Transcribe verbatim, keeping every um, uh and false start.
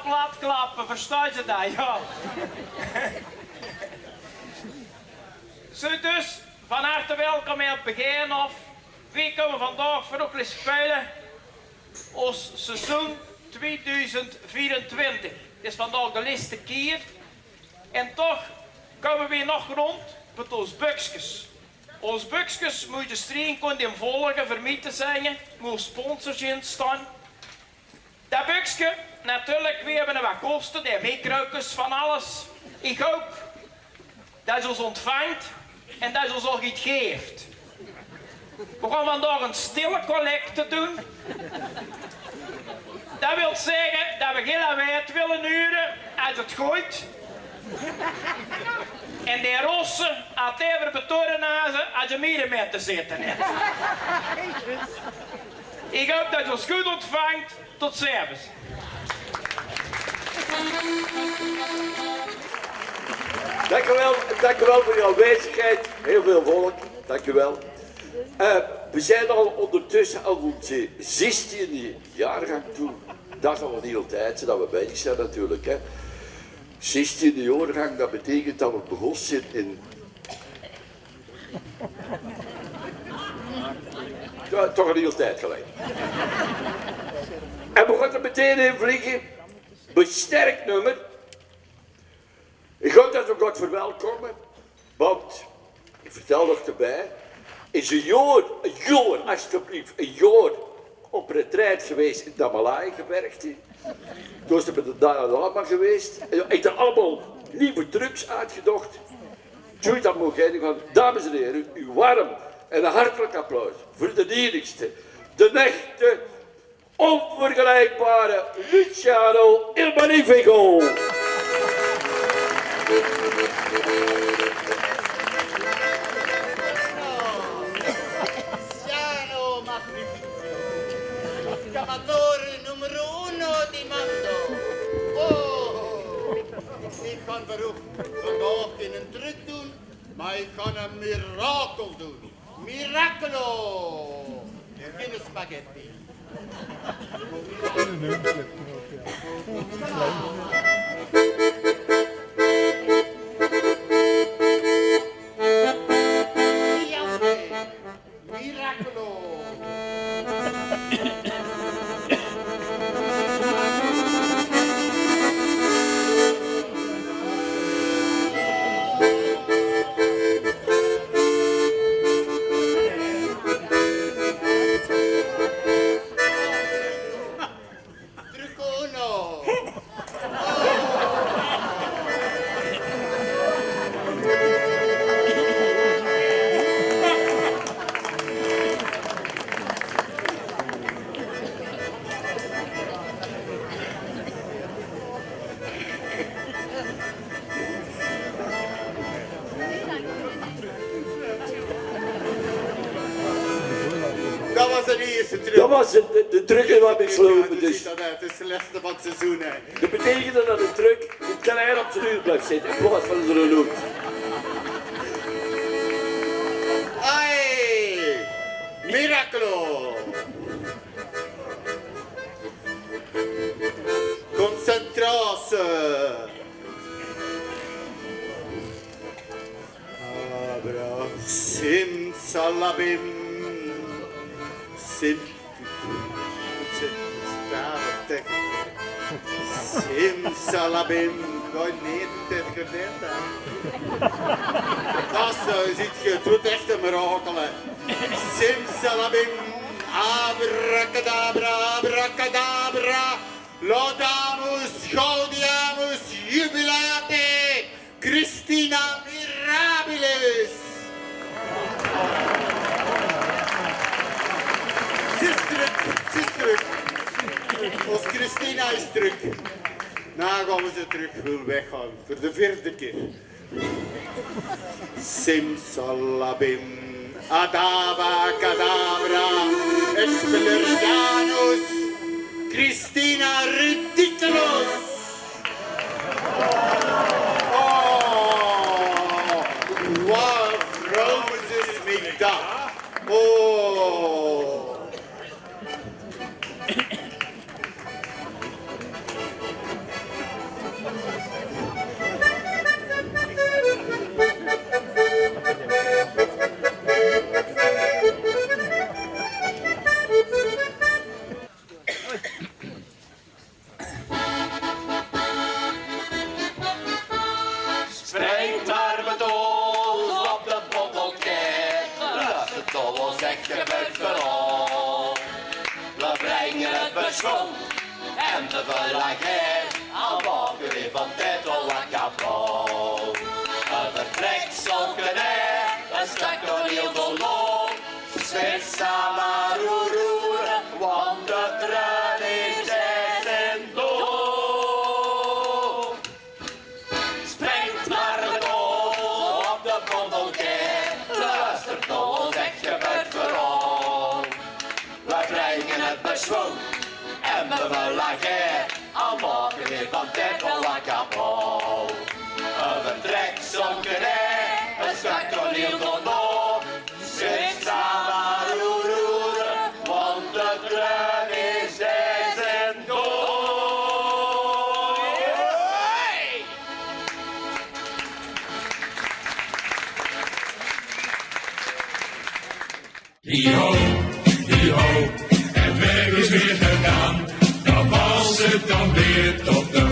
Platklappe, verstaot geer dat? Jao. Zoe, dus, van harte welkom hie op Begijnhof. Veer kómme vandaag veur uch ins speule ós seizoen twieëdoezend veerentwintig. 't Is vandaag de lèste kier. En toch kómme veer nog rónd mit ós bökskes. Ós bökskes, mót geer ins zeen, kónt geer 'm volge veur mei te zinge, wo ós sponsors in staon. Dat bökske, natuurlik, veer höbbe 'm wat koste, de micro's, van alles. Ich haop dat geer ós óntvangt en dat geer ós ouch get geeft. Veer gaon vandaag 'n stille collecte doon. Dat wilt zègke dat veer gein lawaai wille hure es 't geit. En de rosse, es die veur betoren haze, es ze mie mèt te zitte höbbe. Ich haop dat geer ós good óntvangt. Tot zeer. Dank u wel, dank u wel voor uw aanwezigheid. Heel veel volk, dank u wel. Eh, we zijn al ondertussen aan onze zestiende jaargang toe. Dat is al een hele tijd dat we bezig zijn natuurlijk, hè. Zestiende jaargang, dat betekent dat we begonnen zijn in Ja, toch 'n hiel tied geleje. En begint er meteen in vliegen. Besterk nummer. Ik hoop dat we God verwelkomen. Want, ik vertel nog erbij. Is een joor, een joor, alstublieft, een joor op retraite geweest in Damalaai gebergte. Toen is er met de Dalai Lama geweest. En heeft er allemaal nieuwe trucs uitgedocht. Tjoe, dat moet ik van, dames en heren, uw warm en hartelijk applaus voor de enigste, de echte, onvergelijkbare Luciano Il Magnifico. Luciano Magnifico, l'amatore numero uno di mondo. Oh, ik kan beroep. Vandaag in een truc doen, maar ik kan een mirakel doen. Miracolo! Een spaghetti. Miracolo! Trucone! Dat was de eerste truc. Dat was de, de, de truc in wat ik sloop. Ja, dus dat, het is de laatste van het seizoen, hè. Dat betekent dat de truc een klein op zijn uur blijft zitten in plaats van zijn lood. Ai! Miracolo! Concentratie! Abra, simsalabim, sim, simsalabim. Gooi neer, dit is gedaan, hè. Dat is, eh, ziet ge, het wordt echt een mirakel, hè. Simsalabim, abracadabra, abracadabra, laudamus, gaudiamus, jubilate, Christina mirabilis. Ze is terug, ze is terug. Ons Christina is terug. Nou gaan we ze terug, wil weggaan. Voor de vierde keer. Simsalabim, adava kadavra, expelliarmus, Christina ridiculus. Oh, wat vrouwen is mij dat. Oh. Zeg je buit veural. We brengen het beschon en de verlagheid aan bakken weer van Tito Acapau. Een vertrek zal kunnen, een stuk toneel door. Spits aan maar roer, roeren, want de trein is zes en door. Springt maar de kop op de gondelkar, luistert naar ons echt gebeurt vooral. We brengen het beschwung en de verlagheid aan bakken weer van Tito Acapau. Een vertrek zonken, een stuk toneel door. Zit daar maar roer, roer, want de trein is zes en door. Hey! Hi ho, hi ho, het werk is weer gedaan. Dan was het dan weer tot de